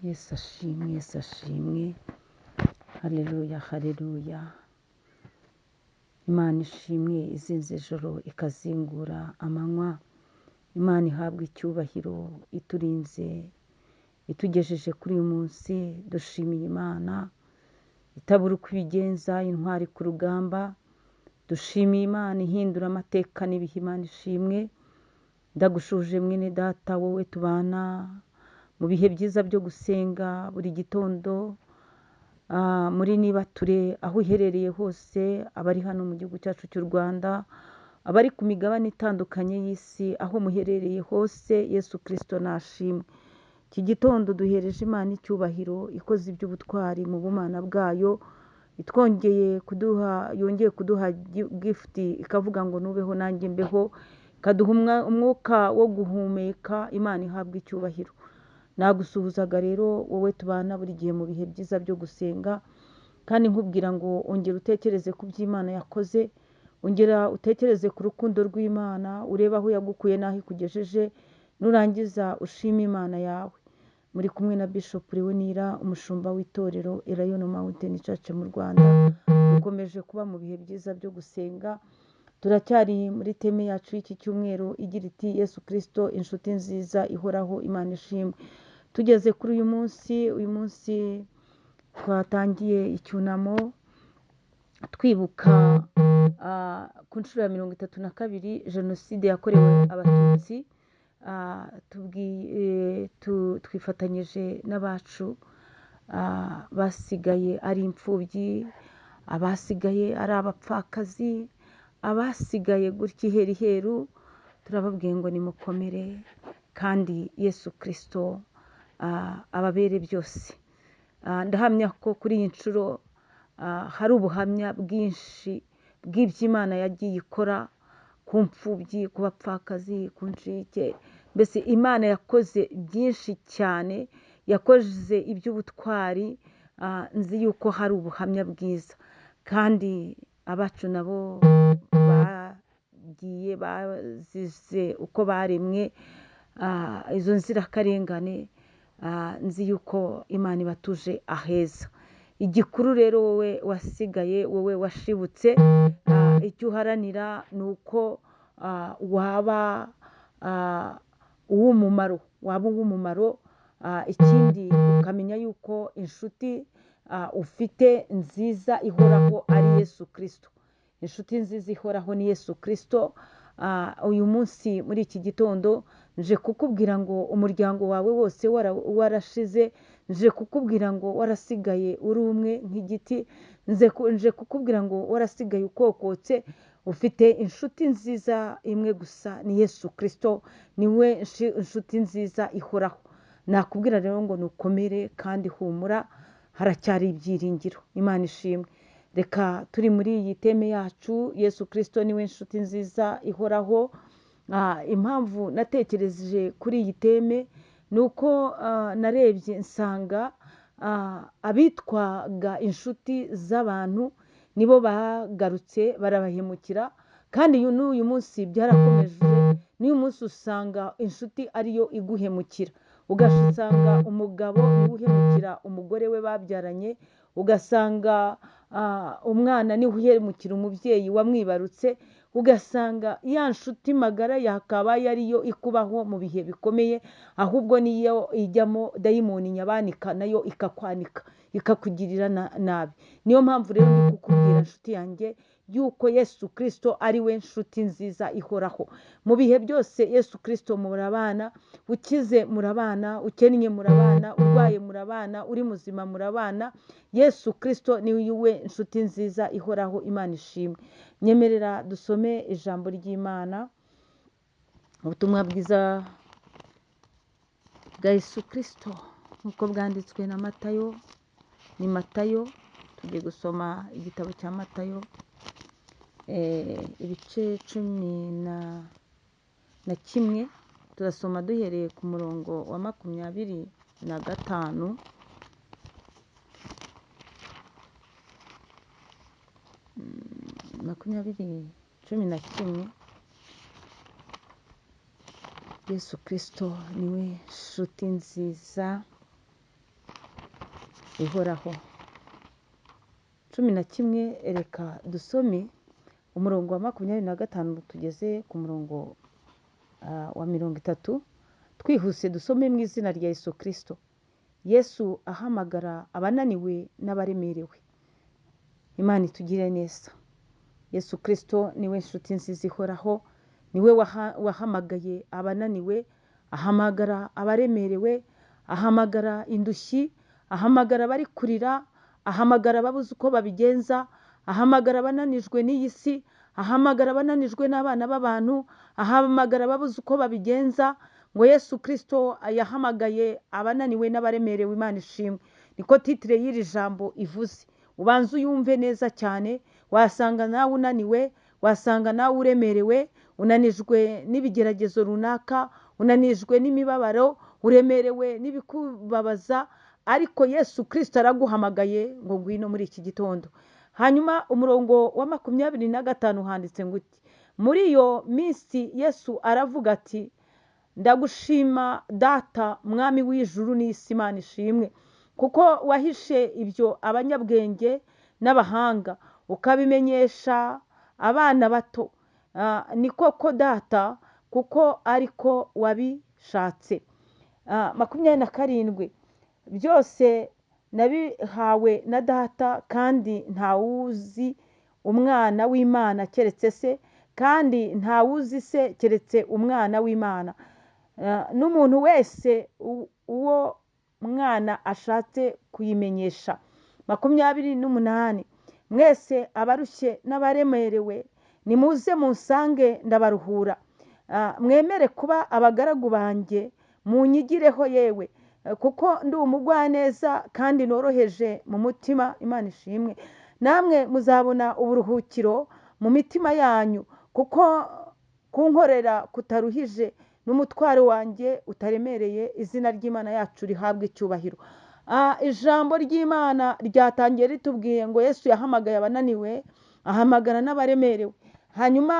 Yesu ashimwe, Yesu ashimwe, haleluya, haleluya. Imana ishimwe izinze ijoro ikazingura amanywa. Imana ihabwa icyubahiro, iturinze, itugejeje kuri uyu munsi. Dushimiye Imana itabura uko ibigenza, intwari ku rugamba. Dushimiye Imana ihindura amateka n'ibihe. Imana ishimwe. Ndagushuje mwene data, wowe tubana mu bihe byiza byo gusenga buri gitondo, muri Nibature, aho uherereye hose, abari hano mu gihugu cyacu cy'u Rwanda, abari ku migabane itandukanye y'isi, aho muherereye hose, Yesu Kristo nashimwe. Iki gitondo duhereje Imana icyubahiro, ikoze iby'ubutwari mu bumana bwayo, itwongeye kuduha, yongeye kuduha gift, ikavuga ngo nubeho nanjye mbeho, ikaduha umwuka wo guhumeka. Imana ihabwa icyubahiro. Nagusuhuzaga rero wowe tubana buri gihe mu bihe byiza byo gusenga, kandi nkubwira ngo ongera utekereze ku by'Imana yakoze, ongera utekereze ku rukundo rw'Imana, urebe aho yagukuye n'aho ikugejeje, nurangiza ushime Imana yawe. Muri kumwe na Bishop Leonira, umushumba w'itorero Elayono Mountain Church mu Rwanda. Dukomeje kuba mu bihe byiza byo gusenga. Turacyari muri teme yacu y'iki cyumweru igira iti Yesu Kristo inshuti nziza ihoraho. Imana ishimwe. Tugeze kuri uyu munsi, uyu munsi twatangiye icyunamo twibuka ku nshuro ya 32 jenoside yakorewe Abatutsi. Twifatanyije n'abacu basigaye ari imfubyi, abasigaye ari abapfakazi, abasigaye gutya iheruheru. Turababwiye ngo nimukomere, kandi Yesu Kristo ababere byose. Ndahamya ko kuri iyi nshuro hari ubuhamya bwinshi bw'iby'Imana yagiye ikora ku mfubyi, ku bapfakazi, ku ncike. Mbese Imana yakoze byinshi cyane, yakoze iby'ubutwari. Nzi yuko hari ubuhamya bwiza, kandi abacu nabo bagiye bazize uko baremwe, izo nzirakarengane. Nzi yuko Imana ibatuje aheza. Igikuru rero wowe wasigaye, wowe washibutse, icyo uharanira ni uko waba uw'umumaro, waba uw'umumaro. Ikindi ukamenya yuko inshuti ufite nziza ihoraho ari Yesu Kristo. Inshuti nziza ihoraho ni Yesu Kristo. Uyu munsi muri iki gitondo nje kukubwira ngo umuryango wawe wose warashize, nje kukubwira ngo warasigaye uri umwe nk'igiti, nje kukubwira ngo warasigaye ukokotse. Ufite inshuti nziza imwe gusa, ni Yesu Kristo, niwe inshuti nziza ihoraho. Nakubwira rero ngo nukomere kandi humura, haracyari ibyiringiro. Imana ishimwe. Reka turi muri iyi teme yacu, Yesu Kristo niwe inshuti nziza ihoraho. Impamvu natekereje kuri iyi teme ni uko narebye nsanga abitwaga inshuti z'abantu nibo bagarutse barabahemukira, kandi n'uyu munsi byarakomeje. N'uyu munsi usanga inshuti ariyo iguhemukira, ugasanga umugabo niwe uhemukira umugore we babyaranye, ugasanga umwana niwe uhemukira umubyeyi wamwibarutse, ugasanga ya nshuti magara yakabaye ariyo ikubaho mu bihe bikomeye, ahubwo niyo ijyamo dayimoni nyabanika nayo ikakwanika, ikakugirira nabi. Niyo mpamvu rero ndi kukubwira nshuti yanjye yuko Yesu Kristo ari we nshuti nziza ihoraho. Mu bihe byose Yesu Kristo murabana, ukize murabana, ukennye murabana, urwaye murabana, uri muzima murabana. Yesu Kristo ni we nshuti nziza ihoraho. Imana ishimwe. Nyemerera dusome ijambo ry'Imana, ubutumwa bwiza bwa Yesu Kristo nk'uko bwanditswe na Matayo. Ni Matayo, tugiye gusoma igitabo cya Matayo, ibice 11, turasoma duhereye ku murongo wa 25. 20, 11. Yesu Kristo niwe nshuti nziza. ihoraho. 11, reka dusome umurongo wa 25 tugeze ku murongo wa 30, twihuse dusome mu izina rya Yesu Kristo. Yesu ahamagara abananiwe n'abaremerewe. Imana itugirire neza. Yesu Kristo niwe nshuti nziza ihoraho, niwe wahamagaye abananiwe, ahamagara abaremerewe, ahamagara indushyi, ahamagara abari kurira, ahamagara ababuze uko babigenza, ahamagara abananijwe n'iyi si, ahamagara abananijwe n'abana b'abantu, ahamagara ababuze uko babigenza. Ngo Yesu Kristo yahamagaye abananiwe n'abaremerewe. Imana ishimwe. Niko titire y'iri jambo ivuze. Ubanze uyumve neza cyane, wasanga nawe unaniwe, wasanga nawe uremerewe, unanijwe n'ibigeragezo runaka, unanijwe n'imibabaro, uremerewe n'ibikubabaza, ariko Yesu Kristo araguhamagaye ngo ngwino muri iki gitondo. Hanyuma umurongo wa 25 handitse ngo uti: muri iyo minsi Yesu aravuga ati, ndagushima Data mwami w'ijuru n'isi. Imana ishimwe, kuko wahishe ibyo abanyabwenge n'abahanga ukabimenyesha abana bato. Ni koko Data, kuko ariko wabishatse. 27, byose nabihawe na Data, kandi ntawuzi umwana w'Imana keretse se, kandi ntawuzi se keretse umwana w'Imana, n'umuntu wese uwo mwana ashatse kuyimenyesha. 28, mwese abarushye n'abaremerewe nimuze munsange ndabaruhura. Mwemere kuba abagaragu banjye, munyigireho yewe, kuko ndi umugwaneza kandi noroheje mu mutima. Imana ishimwe. Namwe muzabona uburuhukiro mu mitima yanyu, kuko kunkorera kutaruhije n'umutwaro wanjye utaremereye. Izina ry'Imana yacu rihabwe icyubahiro. Ijambo ry'Imana ryatangiye ritubwiye ngo Yesu yahamagaye abananiwe, ahamagara n'abaremerewe. Hanyuma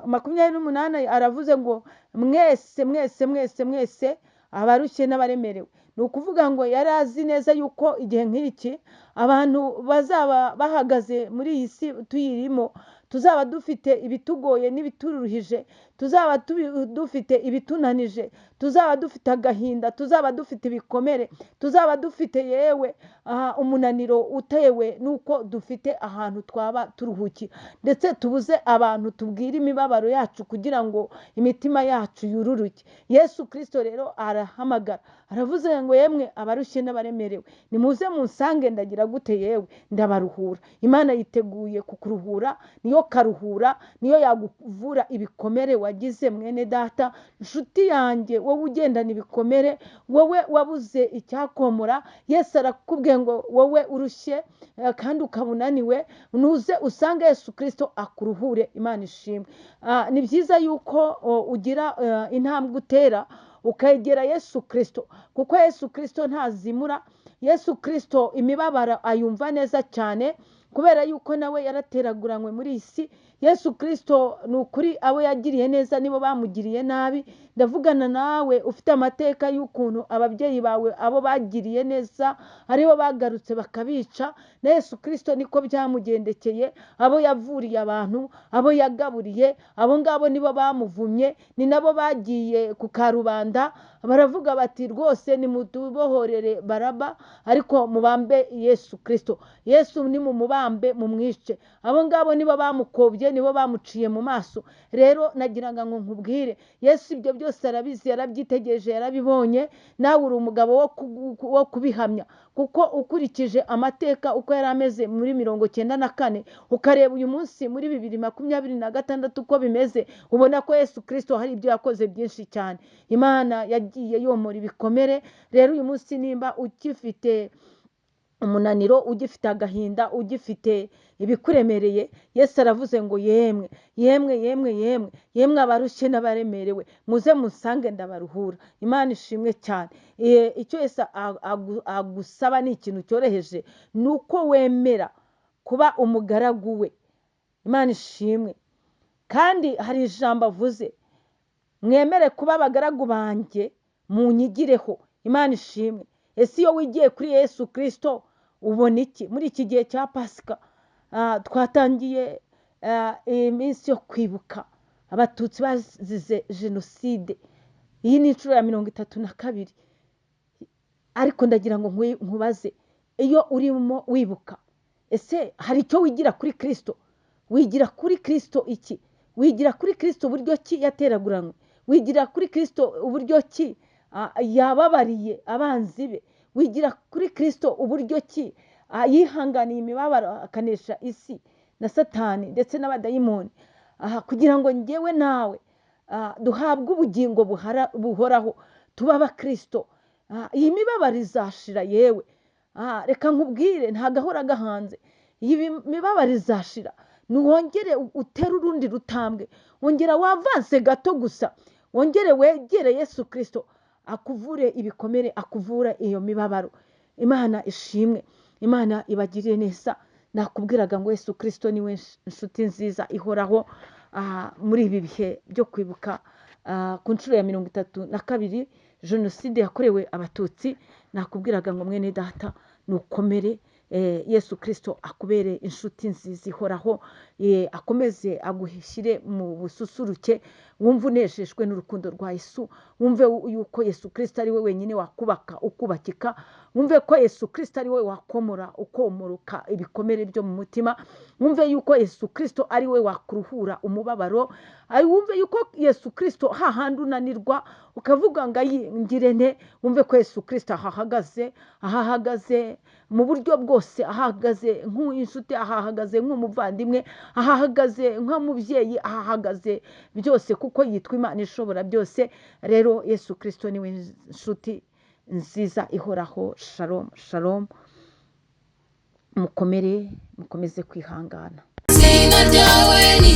28 aravuze ngo mwese mwese mwese mwese abarushye n'abaremerewe. Ni ukuvuga ngo yari azi neza yuko igihe nk'iki abantu bazaba bahagaze muri iyi si tuyirimo, tuzaba dufite ibitugoye n'ibituruhije, tuzaba dufite ibitunanije, tuzaba dufite agahinda, tuzaba dufite ibikomere, tuzaba dufite yewe umunaniro utewe n'uko dufite ahantu twaba turuhukiye, ndetse tubuze abantu tubwira imibabaro yacu kugira ngo imitima yacu yururuke. Yesu Kristo rero arahamagara, aravuze ngo yemwe abarushye n'abaremerewe nimuze munsange, ndagira gute yewe ndabaruhura. Imana yiteguye kukuruhura, niyo karuhura, niyo yaguvura ibikomere wagize. Mwene Data, nshuti yanjye, wowe ugendana ibikomere, wowe wabuze icyakomora, Yesu arakubwiye ngo wowe urushye kandi ukaba unaniwe, nuze usange Yesu Kristo akuruhure. Imana ishimwe. Ni byiza yuko ugira intambwe utera ukegera Yesu Kristo, kuko Yesu Kristo ntazimura. Yesu Kristo imibabaro ayumva neza cyane, kubera yuko nawe yarateraguranywe muri iyi si. Yesu Kristo ni ukuri abo yagiriye neza nibo bamugiriye nabi. Ndavugana nawe ufite amateka y'ukuntu ababyeyi bawe abo bagiriye neza aribo bagarutse bakabica. Na Yesu Kristo niko byamugendekeye, abo yavuriye abantu, abo yagaburiye, abo ngabo nibo bamuvumye, ni nabo bagiye ku karubanda baravuga bati rwose nimutubohorere Baraba, ariko mubambe Yesu Kristo. Yesu nimumubambe mumwice. Abo ngabo nibo bamukobye, nibo bamuciye mu maso. Rero nagiraga ngo nkubwire, Yesu ibyo byose arabizi, yarabyitegereje, yarabibonye. Nawe uri umugabo wo kubihamya, kuko ukurikije amateka uko yari ameze muri 94, ukareba uyu munsi muri 2026 uko bimeze, ubona ko Yesu Kristo hari ibyo yakoze byinshi cyane. Imana yagiye yomora ibikomere. Rero uyu munsi nimba ukifite umunaniro, ugifite agahinda, ugifite ibikuremereye, Yesu aravuze ngo yemwe yemwe yemwe yemwe yemwe abarushye n'abaremerewe muze musange ndabaruhura. Imana ishimwe cyane. Icyo Yesu agusaba ni ikintu cyoroheje, ni uko wemera kuba umugaragu we. Imana ishimwe. Kandi hari ijambo avuze, mwemere kuba abagaragu banjye munyigireho. Imana ishimwe. Ese iyo wigiye kuri Yesu Kirisito ubona iki? Muri iki gihe cya Pasika twatangiye iminsi yo kwibuka Abatutsi bazize jenoside. Iyi ni inshuro ya 32. Ariko ndagira ngo nkubaze, iyo urimo wibuka, ese hari icyo wigira kuri Kirisito? Wigira kuri Kirisito iki? Wigira kuri Kirisito uburyo ki yateraguranywe? Wigira kuri Kirisito uburyo ki yababariye abanzi be? Wigira kuri Kirisito uburyo ki yihanganiye imibabaro akanesha isi na Satani ndetse n'abadayimoni, kugira ngo njyewe nawe duhabwe ubugingo buhoraho, tube abakirisito? Iyi mibabaro izashira yewe. Reka nkubwire, nta gahora gahanze. Iyi mibabaro izashira, ntiwongere utere urundi rutambwe, wongera wavanse gato gusa, wongere wegere Yesu Kirisito akuvure ibikomere, akuvure iyo mibabaro. Imana ishimwe, Imana ibagirire neza. Nakubwiraga ngo Yesu Kirisito niwe nshuti nziza ihoraho. Muri ibi bihe byo kwibuka ku nshuro ya 32 jenoside yakorewe Abatutsi, nakubwiraga ngo mwene data nukomere, Yesu Kirisito akubere inshuti nziza ihoraho, akomeze agushyire mu bususuruke, wumve unejejwe n'urukundo rwa Yesu, wumve yuko Yesu Kirisito ari we wenyine wakubaka ukubakika, wumve ko Yesu Kirisito ari we wakomora ukomoroka ibikomere byo mu mutima, wumve yuko Yesu Kirisito ari we wakuruhura umubabaro, wumve yuko Yesu Kirisito hahandi unanirwa ukavuga ngo ngire nte, wumve ko Yesu Kirisito ahahagaze, ahahagaze mu buryo bwose, ahahagaze nk'inshuti, ahahagaze nk'umuvandimwe, ahahagaze nk'umubyeyi, ahahagaze byose, kuko yitwa Imana ishobora byose. Rero Yesu Kirisito niwe nshuti nziza ihoraho. Shalom, shalom, mukomere, mukomeze kwihangana. Izina ryawe ni